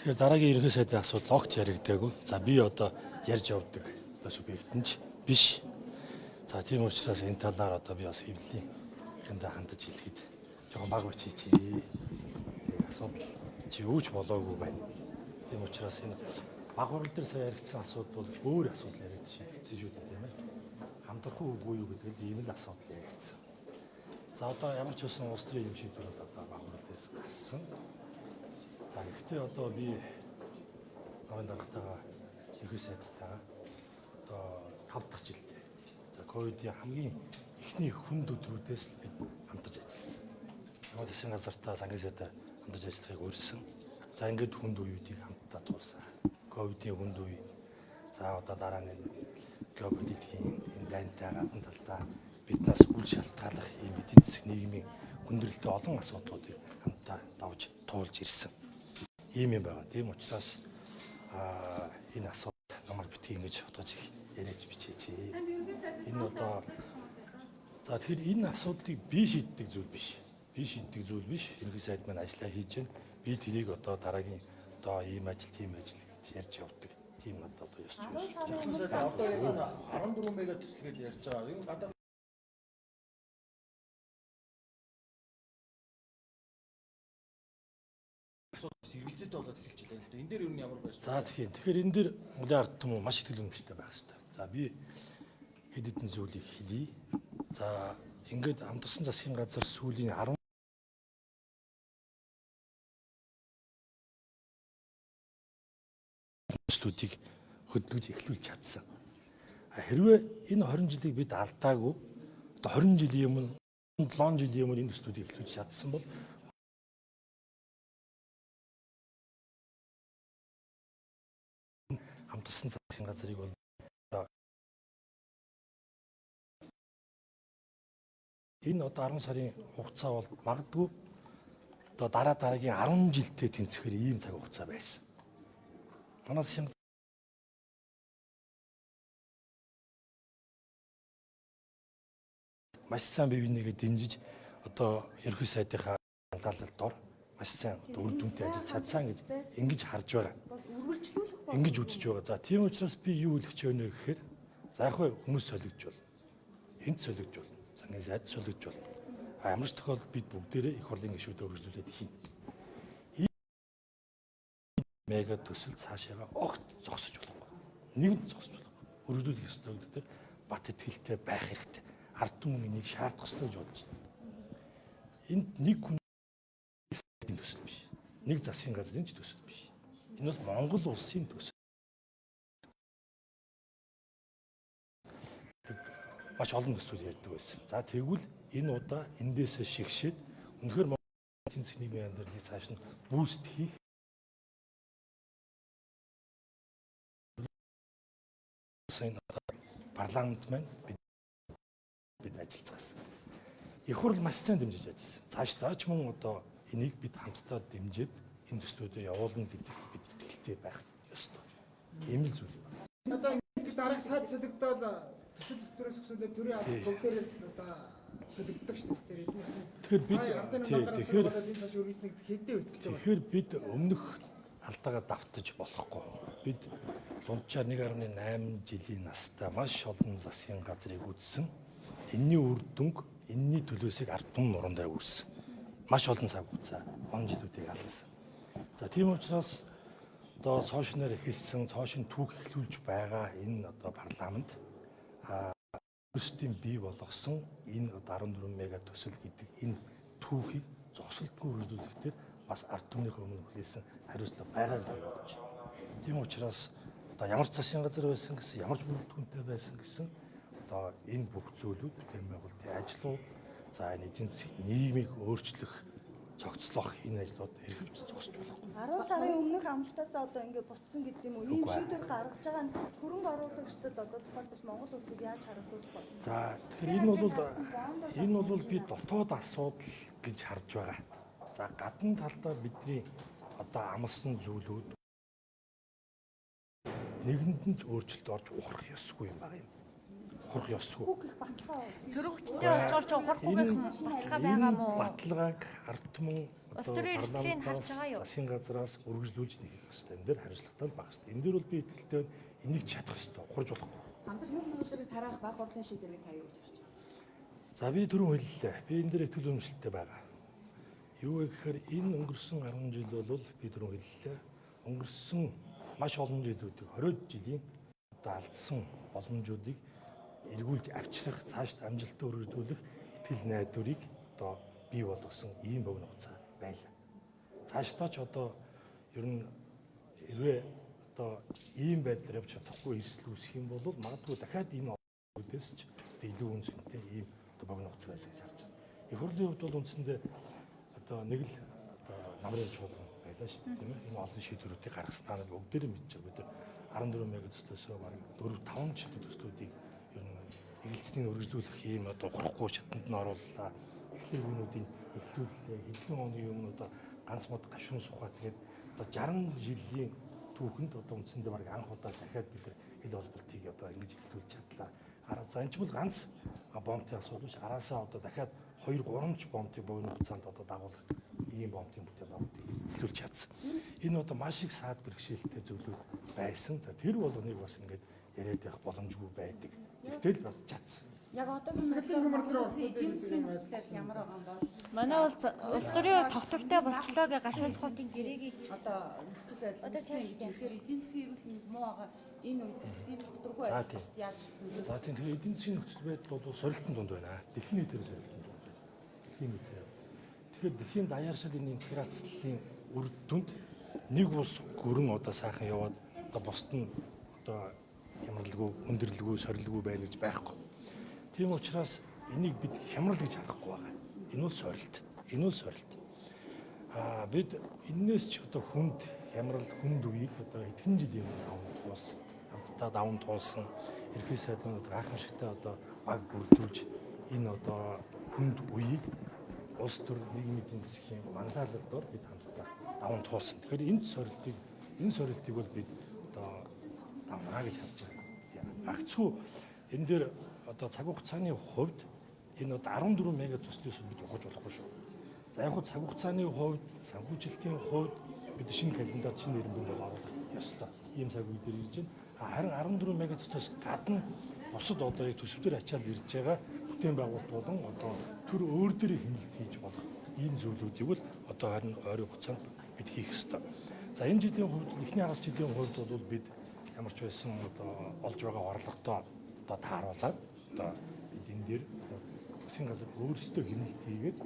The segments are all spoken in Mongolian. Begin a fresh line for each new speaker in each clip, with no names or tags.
Тэгэхээр дараагийн ерөнхий сайдын асуудал огт яригдаагүй. За би одоо ярьж явдаг одоо субъект нь ч биш. За тийм учраас энэ талаар одоо би бас хэвлэлийн хандаа хандаж хэлэхэд жоохон баг бичээч. Тэгээ асуудал чи юу ч болоогүй байна. Тийм учраас энэ баг хурал дээр сая яригдсан асуудал бол өөр асуудал яригдсан шийдэгдсэн шүү дээ, тийм ээ. Хамтрах уу үгүй юу гэдэг л ийм л асуудал яригдсан. За одоо ямар ч үсэн улс төрийн юм шийдвэр бол одоо баг хурал дээрс гарсан. За гэхдээ одоо би намын даргатайгаа ерхий сайдтайгаа одоо 5 дахь жилдээ. За ковидын хамгийн эхний хүнд өдрүүдээс л бид хамтарч ажилласан. Намын засгийн газартаа сангийн сайдаар хамтарч ажиллахыг урьсан. За ингээд хүнд үеүүдийг хамтдаа туулсан. Ковидын хүнд үе. За одоо дараа нь геополитикийн энэ дайнтай гадна талдаа биднээс үл шалтгааллах ийм эдийн засаг нийгмийн хүндрэлтэй олон асуудлуудыг хамтдаа давж туулж ирсэн. Ийм юм байгаа. Тийм учраас энэ асуудал намайг битгий ингэж бодож их яриач бичээч. Энэ одоо за тэгэхээр энэ асуудлыг би шийддэг зүйл биш. Би шийддэг зүйл биш. Ерөнхий сайд маань ажиллаа хийж байна. Би тэрийг одоо дараагийн одоо ийм ажил, тийм ажил гэж ярьж явдаг. Тийм надад одоо ёс зүй.
10 сарын
Одоо яг энэ 14 мега төсөл гэж ярьж байгаа. Энэ гадаад асуудал сэргэлзээтэй болоод эхэлж байна л да. Энэ дээр юу ямар байр
За тэгэхээр тэгэхээр энэ дээр Монголын ард түмэн маш итгэл үнэмштэй байх хэрэгтэй. За би хэд хэдэн зүйлийг хэлье. За ингээд хамтарсан засгийн газар сүүлийн 10 төслүүдийг хөдөлгөж эхлүүлж чадсан. Хэрвээ энэ 20 жилийг бид алдаагүй одоо 20 жилийн өмнө 7 жилийн өмнө энэ төслүүдийг эхлүүлж чадсан бол хамтарсан засгийн газрыг бол энэ одоо 10 сарын хугацаа бол магадгүй одоо дараа дараагийн 10 жилдээ тэнцэхээр ийм цаг хугацаа байсан. Манай засгийн маш сайн бие бинийгээ дэмжиж одоо ерөнхий сайдынхаа андаалалд дор маш сайн одоо үр дүнтэй ажиллаж чадсан гэж ингэж харж байгаа. Ингэж үзэж байгаа. За тийм учраас би юу хэлэх гэж байна вэ гэхээр за яг хөө хүмүүс солигдож болно. Хинт солигдож болно. Сангийн сайд солигдож болно. А ямар ч тохиолдолд бид бүгдээрээ их хурлын гишүүдээ үргэлжлүүлээд хийнэ. Мега төсөл цаашаага огт зогсож болохгүй. Нэгэн зогсож болохгүй. Үргэлжлүүлэх ёстой гэдэг дээр бат итгэлтэй байх хэрэгтэй. Ард түмэн энийг шаардах ёстой гэж бодож байна. Энд нэг хүн төсөл биш. Нэг засгийн газрын ч төсөл биш. Энэ бол Монгол улсын төсөл. Маш олон төслүүд ярьдаг байсан. За тэгвэл энэ удаа эндээсээ шигшээд үнэхээр Монгол эдийн засгийн нийгмийн амьдралыг цааш нь бүүст хийх энэ парламент маань бид ажиллацгаасан. Их хурл маш сайн дэмжиж ажилласан. Цаашдаа ч мөн одоо энийг бид хамтдаа дэмжиж энэ төслүүдэд явуулна гэдэг бид итгэлтэй байх ёстой. Ийм л зүйл юм.
Одоо ингэж дараг сайд солигдоод төсөл дэвтрээс өсвөлээ төрийн алба бүгдээрээ одоо солигддог шүү дээ.
Тэгэхээр бид
тэгэхээр энэ цааш үргэлжлэх хэдэн үтгэж байгаа.
Тэгэхээр бид өмнөх алдаагаа давтаж болохгүй. Бид дунджаар 1.8 жилийн настай маш олон засгийн газрыг үзсэн. Энийний үр дүнг, энэний төлөөсийг ард түмэн нуруунд дээр үрсэн. Маш олон цаг хугацаа, он жилүүдийг алсан. За тийм учраас одоо цоо шинээр эхэлсэн, цоо шин түүх эхлүүлж байгаа энэ одоо парламент өөрсдийн бий болгосон энэ одоо 14 мега төсөл гэдэг энэ түүхийг зогсолтгүй үргэлжлүүлэх дээр бас ард түмнийхээ өмнө хүлээсэн хариуцлага байгаа гэж бодож байна. Тийм учраас одоо ямар ч засгийн газар байсан гэсэн, ямар ч бүрэлдэхүүнтэй байсан гэсэн одоо энэ бүх зүйлүүд бүтээн байгуулалтын ажлууд, за энэ эдийн засгийн нийгмийг өөрчлөх, цогцлох энэ ажлууд эрхэмж зогсож болохгүй.
10 сарын өмнөх амлалтаасаа одоо ингэ буцсан гэдэг юм уу? Ийм шийдвэр гаргаж байгаа нь хөрөнгө оруулагчдад одоо тухайлбал Монгол улсыг яаж харагдуулах вэ?
За тэгэхээр энэ бол би дотоод асуудал гэж харж байгаа. За гадна талдаа бидний одоо амласан зүйлүүд нэгэнд нь ч өөрчлөлт орж ухрах ёсгүй юм байна юм. Ухрах ёсгүй.
Гэх баталгаа
Сөрөг хүчтэй болж орж ухрахгүй гэх баталгаа байгаа мó?
Баталгааг ард түмэн
Улс төрийн эрсдлийг харж байгаа юу?
Засгийн газраас үргэлжлүүлж нэхэх ёстой. Энэ дээр хариуцлагатай л байх ёстой. Энэ дээр бол би итгэлтэй байна. Энийг чадах ёстой. Ухарж болохгүй.
Хамтарсан засгийн газрыг тараах баг хурлын шийдвэрийг та юу гэж харж байна?
За би түрүүн хэллээ. Би энэ дээр итгэл үнэмшилтэй байгаа. Юу вэ гэхээр энэ өнгөрсөн 10 жил бол би түрүүн хэллээ. Өнгөрсөн маш олон жилүүдийг 20 жилийн одоо алдсан боломжуудыг эргүүлж авчрах, цаашд амжилттай үргэлжлүүлэх итгэл найдварыг одоо бий болгосон ийм богино хугацаа байлаа. Цаашдаа ч одоо ер нь хэрвээ одоо ийм байдлаар явж чадахгүй эрсдэл үүсэх юм бол магадгүй дахиад энэ үүдээс ч одоо илүү үн цэнтэй ийм одоо богино хугацаа байсан гэж харж байна. Их хурлын хувьд бол үндсэндээ одоо нэг л одоо намрын чуулган байлаа шүү дээ, тийм ээ. Энэ олон шийдвэрүүдийг гаргасан та нар бүгдээрээ мэдж байгаа. Бид нар 14 мега төслөөсөө бараг 4 5 ч төслүүдийг ер нь эргэлзснийг үргэлжлүүлэх ийм одоо ухрахгүй шатанд нь орууллаа. Эхлэх үүнүүдийг эхлүүллээ. Хэдхэн оны өмнө одоо ганц мод гашуун сухаа тэгээд одоо 60 жилийн түүхэнд одоо үндсэндээ бараг анх удаа дахиад бид нар хэл холболтыг одоо ингэж эхлүүлж чадлаа. Араа за энэ ч бол ганц бомбын асуудал биш. Араасаа одоо дахиад 2 3 ч бомбыг богино хугацаанд одоо дагуулах ийм бомбын бүтээл байгуулалтыг эхлүүлж чадсан. Энэ одоо маш их саад бэрхшээлтэй зөвлөд байсан. За тэр болгоныг бас ингээд яриад явах боломжгүй байдаг. Тэгтэл бас чадсан.
Яг одоогийн
Засаглалын хөмөрлөөр
байдлаар эдийн засгийн
оролцоод
нөхцөл байдал ямар байгаа юм бол
Манай улс төрийн хувьд тогтвортой болчлоо гэж гашуун сухатын гэрээгийг
одоо нөхцөл байдал
Одоо
үүссэн
цааш
гэж хэлэхээр эдийн засгийн эрүүл мэнд муу байгаа энэ үед засгийн тогтворгүй
За,
байдал
тийм.
бас яаж нөлөөлөх
За тийм, тэгэхээр эдийн засгийн нөхцөл байдал бол сорилтон дунд байна. Дэлхийн нийтээр сорилтон дунд байна. Дэлхийн нийтээр. Тэгэхээр дэлхийн даяаршил энэ интеграцлалын үр дүнд нэг улс гүрэн одоо сайхан яваад одоо бусд нь одоо хямралгүй, хүндрэлгүй, сорилгүй байна гэж байхгүй. Тийм учраас энийг бид хямрал гэж харахгүй байгаа. Энэ бол сорилт. Энэ бол сорилт. Аа бид энээс ч одоо хүнд хямрал, хүнд үеийг одоо хэдхэн жилийн өмнө даван туулсан. Хамтдаа даван туулсан. Ерхий сайднууд гайхамшигтай одоо баг бүрдүүлж энэ одоо хүнд үеийг улс төр нийгмийн эдийн засгийн манлайлал дор бид хамтдаа даван туулсан. Тэгэхээр энэ сорилтыг бол бид одоо давнаа гэж харж байна. Гагцхүү энэ дээр одоо цаг хугацааны хувьд энэ одоо 14 мега төслөөс бид ухаж болохгүй шүү. За яг хөө цаг хугацааны хувьд, санхүүжилтийн хувьд бид шинэ календар, шинэ эренбүнд оруулах ёстой. Ийм цаг үе дээр ирж байна. Харин 14 мега төслөөс гадна бусад одоо яг төсвдөр ачаал ирж байгаа бүтээн байгуулалт болон одоо төр өөр дээрээ хэмнэлт хийж болох ийм зүйлүүдийг бол одоо харин ойрын хугацаанд бид хийх ёстой. За энэ жилийн хувьд, эхний хагас жилийн хувьд бол бид ямар ч байсан одоо олж байгаа орлоготой одоо тааруулаад одоо бид энэ дээр засгийн газар өөрсдөө хэмнэлт хийгээд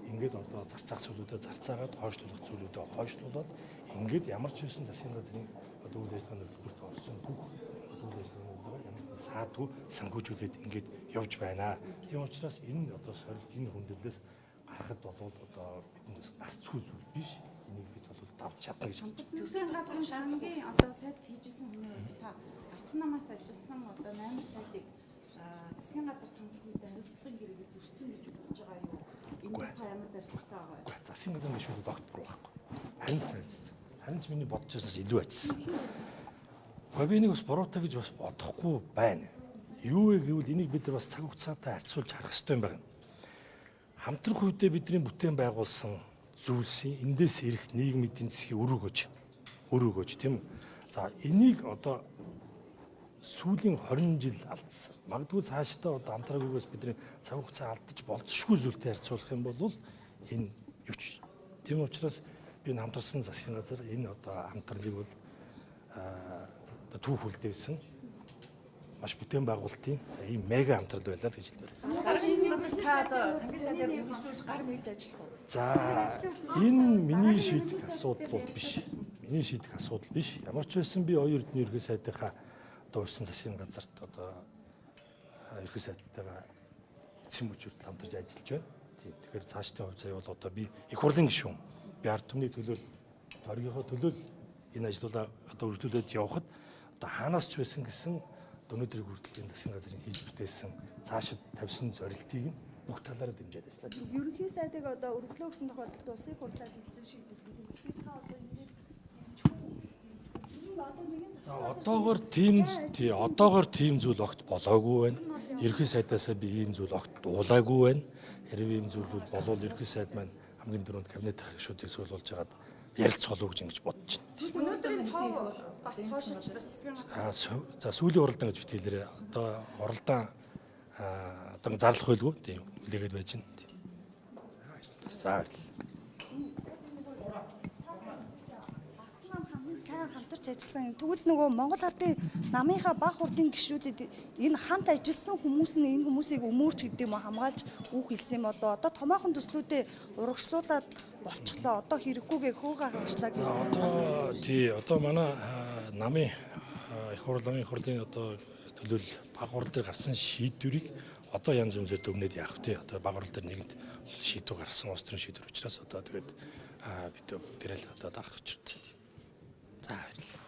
ингээд одоо зарцаах зүйлүүдээ зарцаагаад, хойшлуулах зүйлүүдээ хойшлуулад ингээд ямар ч байсан засгийн газрын одоо үйл ажиллагааны хөтөлбөрт орсон бүх үйл ажиллагаануудаа ямар ч саадгүй санхүүжүүлээд ингээд явж байна. Тийм учраас энэ одоо сорилт, энэ хүндрэлээс гарахад бол одоо бидэнд бас гарцгүй зүйл биш. Энийг бид бол давж чадна гэж бодож байна.
Төсвийн газрын даргын одоо сайд хийжсэн хүний хувьд та гарцсан намаас ажилласан одоо 8 сайтыг засгийн газар хамтрах үедээ хариуцлагын хэрэгээр зөрчсөн гэж үзэж байгаа юу? Энэ дээр та ямар барьцтай байгаа вэ?
Үгүй, засгийн газрын гишүүд огт буруу байхгүй. Харин сайн ажилласан. Харин ч миний бодож байснаас илүү ажилласан. Гэхдээ би энийг бас буруутай гэж бас бодохгүй байна. Юу вэ гэвэл энийг бид нар бас цаг хугацаатай харьцуулж харах хэрэгтэй юм байна. Хамтрах үедээ бидний бүтээн байгуулсан зүйлсийн эндээс ирэх нийгмийн эдийн засгийн үр өгөөж, тийм үү? За энийг одоо сүүлийн 20 жил алдсан. Магадгүй цаашдаа одоо хамтраагүйгээс бидний цаг хугацаа алдаж болзошгүй зүйлтэй харьцуулах юм бол энэ юу ч. Тийм учраас би энэ хамтарсан засгийн газар энэ одоо хамтралыг бол одоо түүх үлдээсэн маш бүтээн байгуулалтын ийм мега хамтрал байлаа л гэж хэлмээр.
Даргын газар та одоо сангийн сайдаар үргэлжлүүлж гар мэрж ажиллах уу?
За энэ миний шийдэх асуудал бол биш. Миний шийдэх асуудал биш. Ямар ч байсан би оюун эрдэнэ ерхий сайдынхаа одоо урьсан засгийн газарт одоо ерхий сайдтайгаа эцсийн мөч хүртэл хамтарч ажиллаж байна. Тийм. Тэгэхээр цаашдын хувь заяа бол одоо би их хурлын гишүүн. Би ард түмний төлөө, тойргийнхоо төлөө энэ ажлуулаа одоо үргэлжлүүлээд явхад одоо хаанаас ч байсан гэсэн өнөөдрийг хүртэл энэ засгийн газрын хийж бүтээсэн цаашид тавьсан зорилтыг нь бүх талаараа дэмжиж ажиллаад байна.
Ерөнхий сайдыг одоо өргөлөө гэсэн тохиолдолд улсын хурлаар хэлцэн шийдвэрлэн. Тэгэхээр та одоо энэ дээр дэмжих үү? дэмжих үү? Одоо нэгэн
За одоогоор тийм зүйл огт болоогүй байна. Ерөнхий сайдаасаа би ийм зүйл огт дуулаагүй байна. Хэрвээ ийм зүйл болвол ерөнхий сайд маань хамгийн түрүүнд кабинет гишүүдийг суулгуулж хагаад ярилцах болов уу гэж ингэж бодож байна.
Өнөөдрийн тоо бас хойшилчлаас засгийн газар
За сүүлийн уралдаан гэж бит хэлээрээ одоо уралдаан одоо зарлах байлгүй тийм үлээгээд байж байна. Тийм. За баярлалаа.
Багц нам хамгийн сайн хамтарч ажилласан. Тэгвэл нөгөө Монгол Ардын намынхаа баг хурлын гишүүдэд энэ хамт ажилласан хүмүүс нь энэ хүмүүсийг өмөөрч гэдэг юм уу хамгаалж үүх хэлсэн юм болоо. Одоо томоохон төслүүдээ урагшлуулад болчихлоо. Одоо хэрэггүйгээ хөөгөө гаргачлаа гэж.
За одоо тий одоо манай намын их хурл намын их хурлын одоо төлөөлөл баг хурал дээр гарсан шийдвэрийг одоо янз янзээр дүгнээд яах вэ? Одоо баг хурал дээр нэгэнт шийдвэр гарсан улс төрийн шийдвэр учраас одоо тэгээд бид тэрэл одоо даах учиртай. За баярлалаа.